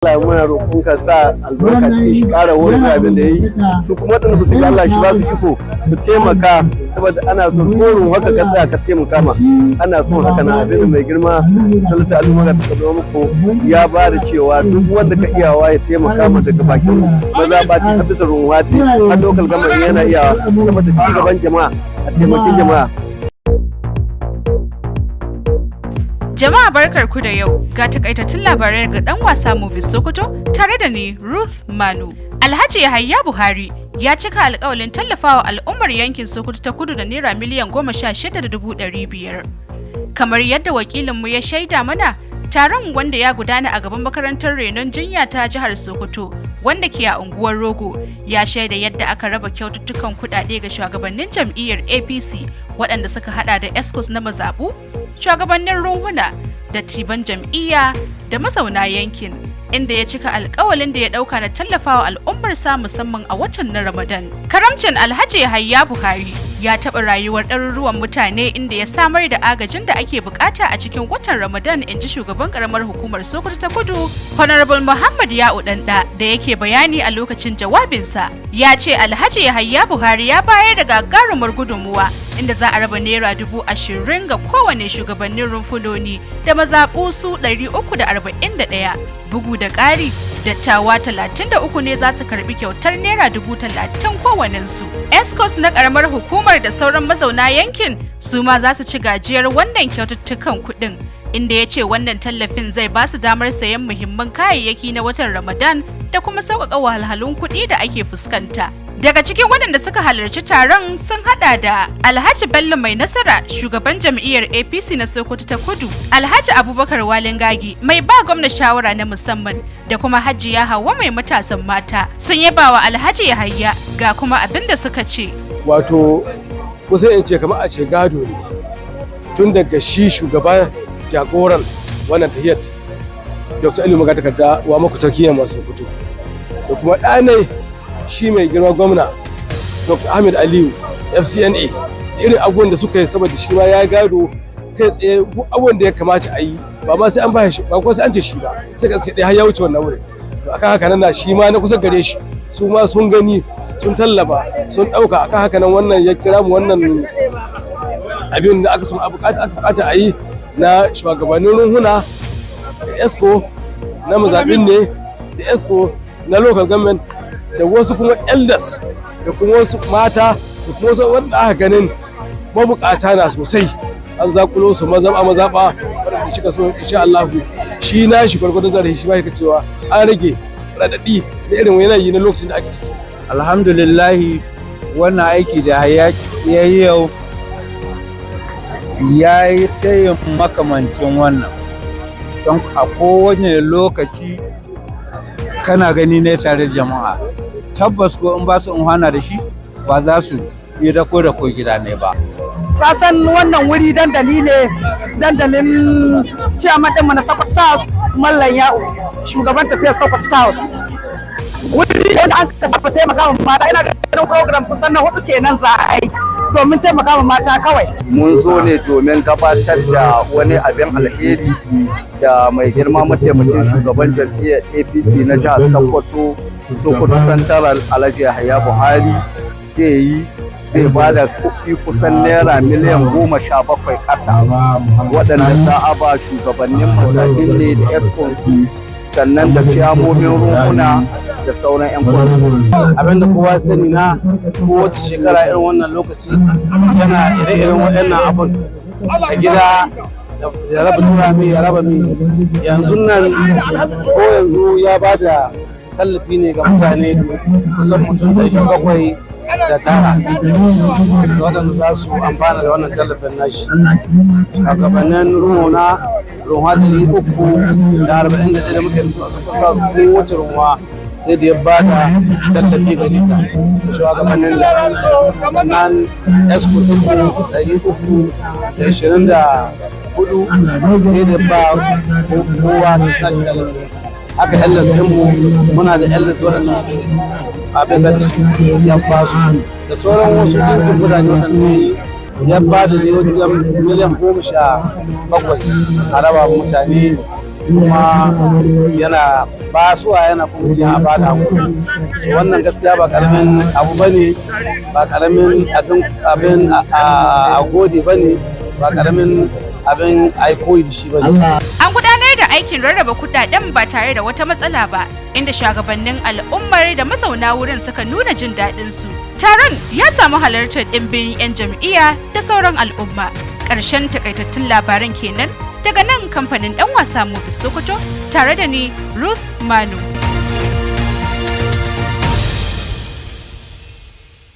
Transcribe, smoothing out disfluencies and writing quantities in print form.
Allah, muna roƙon ka sa albarka cikin shi, ƙara wurin abin da yayi. Su kuma waɗanda ba su ga, Allah shi ba su iko su taimaka, saboda ana son korin haka ka tsaya ka taimaka ma, ana son haka na abin da mai girma Sanata Aliyu Magatakarda Wamakko ya ba da, cewa duk wanda ka iyawa ya taimaka ma, daga bakin mazaɓa ce ta bisa runwa ce har local government yana iyawa, saboda ci gaban jama'a, a taimaki jama'a. Jama'a, barkar ku da yau, ga takaitattun labarai daga Dan Wasa Movie Sokoto tare da ni, Ruth Manu. Alhaji Yahaya Buhari ya cika alkawalin tallafawa al'ummar yankin Sokoto ta Kudu da naira 16,500,000. Kamar yadda wakilinmu ya shaida mana, taron wanda ya gudana a gaban makarantar renon jinya ta jihar Sokoto wanda ke a unguwar Rogo ya shaida yadda aka raba kyaututtukan kudade ga shugabannin jam'iyyar APC, waɗanda suka hada da excos na mazaɓu, shugabannin runhuna da tiban jam'iyya da mazauna yankin, inda ya cika alkawalin da ya dauka na tallafawa al'ummarsa, musamman a watan na Ramadan. Karamcin Alhaji Yahaya Buhari ya taɓa rayuwar ɗaruruwan mutane, inda ya samar da agajin da ake bukata a cikin watan Ramadan, in ji shugaban karamar hukumar Sokoto ta Kudu, Honorable Muhammad Ya'u Danda, da yake bayani a lokacin jawabinsa. Ya ce Alhaji Yahaya Buhari ya bayar da gagarumar gudunmuwa, inda za a raba naira 20,000 ga kowane shugabannin rumfunoni da mazaɓu su 341. Bugu da ƙari, dattawa 33 ne za su karbi kyautar naira 30,000 kowanensu. Excos na ƙaramar hukumar da sauran mazauna yankin su ma za su ci gajiyar wannan kyaututtukan kuɗin, inda ya ce wannan tallafin zai ba su damar sayan muhimman kayayyaki na watan Ramadan da kuma sauƙaƙa wahalhalun kuɗi da ake fuskanta. Daga cikin waɗanda suka halarci taron sun hada da Alhaji Bello Mai Nasara, shugaban jam'iyyar APC na Sokoto ta Kudu, Alhaji Abubakar Walingagi, mai ba gwamna shawara na musamman, da kuma Hajiya Hauwa mai matasan mata. Sun yaba wa Alhaji Yahaya, ga kuma abin da suka ce. Wato kusan in ce kamar a ce gado ne, tun daga shi shugaban jagoran wannan tahiyat, Dr. Aliyu Magatakarda Wamakko, Sarki Yamma Sokoto, da kuma ɗanai shi mai girma gwamna Dr. Ahmed Aliyu FCNA, irin abubuwan da suka yi, saboda shi ma ya gado kai tsaye. Duk abubuwan da ya kamata a yi, ba ma sai an ba shi ba ko sai an ce shi ba, sai ka tsaye har ya wuce wannan wurin. To, akan haka nan na shi ma na kusa gare shi su ma sun gani, sun tallaba, sun ɗauka. Akan haka nan wannan ya kira mu wannan abin da aka so aka bukata a yi na shugabannin runhuna da exco na mazaɓin ne da exco na local government da wasu kuma elders da kuma wasu mata da kuma wasu wanda aka ganin mabukata na sosai, an zakulo su mazaɓa mazaɓa waɗanda shi ka so. Insha Allah, shi na shi gwargwadon zarafi shi ma shi cewa an rage raɗaɗi da irin yanayi na lokacin da ake ciki. Alhamdulillahi, wannan aiki da ya yi yau, ya yi tayin makamancin wannan, don a kowane lokaci kana gani ne tare jama'a. Tabbas, ko in ba su unhwana da shi ba, za su yi dako da ko gida ne ba. Ka san wannan wuri dandali ne, dandalin ciyaman ɗinmu na Sokoto South, Mallam Ya'u, shugaban tafiyar Sokoto South. Wuri wanda an ka saba taimaka wa mata. Ina ganin program kusan na hudu kenan za a yi domin taimaka wa mata kawai. Mun zo ne domin gabatar da wani abin alheri da mai girma mataimakin shugaban jam'iyyar APC na jihar Sokoto, Sokoto Central, Alhaji Yahaya Buhari zai yi. Zai ba da kuɗi kusan naira miliyan 17 ƙasa, waɗanda za a ba shugabannin mazaɓin ne da su, sannan da ciyamomin rumfuna da sauran 'yan kwamiti. Abinda kowa sani na kowace shekara irin wannan lokaci yana ire-iren waɗannan abun a gida, ya raba turami, ya raba mi. Yanzu nan ko yanzu ya ba da tallafi ne ga mutane kusan mutum 709 waɗanda za su amfana da wannan tallafin nashi, shugabannin runhuna, runwa 341 da muke da su a suka sa. Kowace runwa sai da ya ba da tallafi gare ta, shugabannin ta. Sannan exco 324 sai da ba kowa nashi tallafi. Haka elders ɗinmu, muna da elders waɗanda muke abin da su, ya ba su, da sauran wasu jinsin mutane waɗanda ya ba da ne wajen miliyan 17 a raba mutane. Kuma yana basuwa, yana kuma ce a bada hankuri. So wannan gaskiya ba karamin abu bane, ba karamin abin a gode bane, ba karamin abin ai koyi da shi bane. An gudanar da aikin rarraba kudaden ba tare da wata matsala ba, inda shugabannin al'ummar da mazauna wurin suka nuna jin daɗin su. Taron ya samu halartar ɗimbin 'yan jam'iyya da sauran al'umma. Ƙarshen takaitattun labaran kenan daga nan kamfanin ɗan wasa Movies Sokoto, tare da ni, Ruth Manu.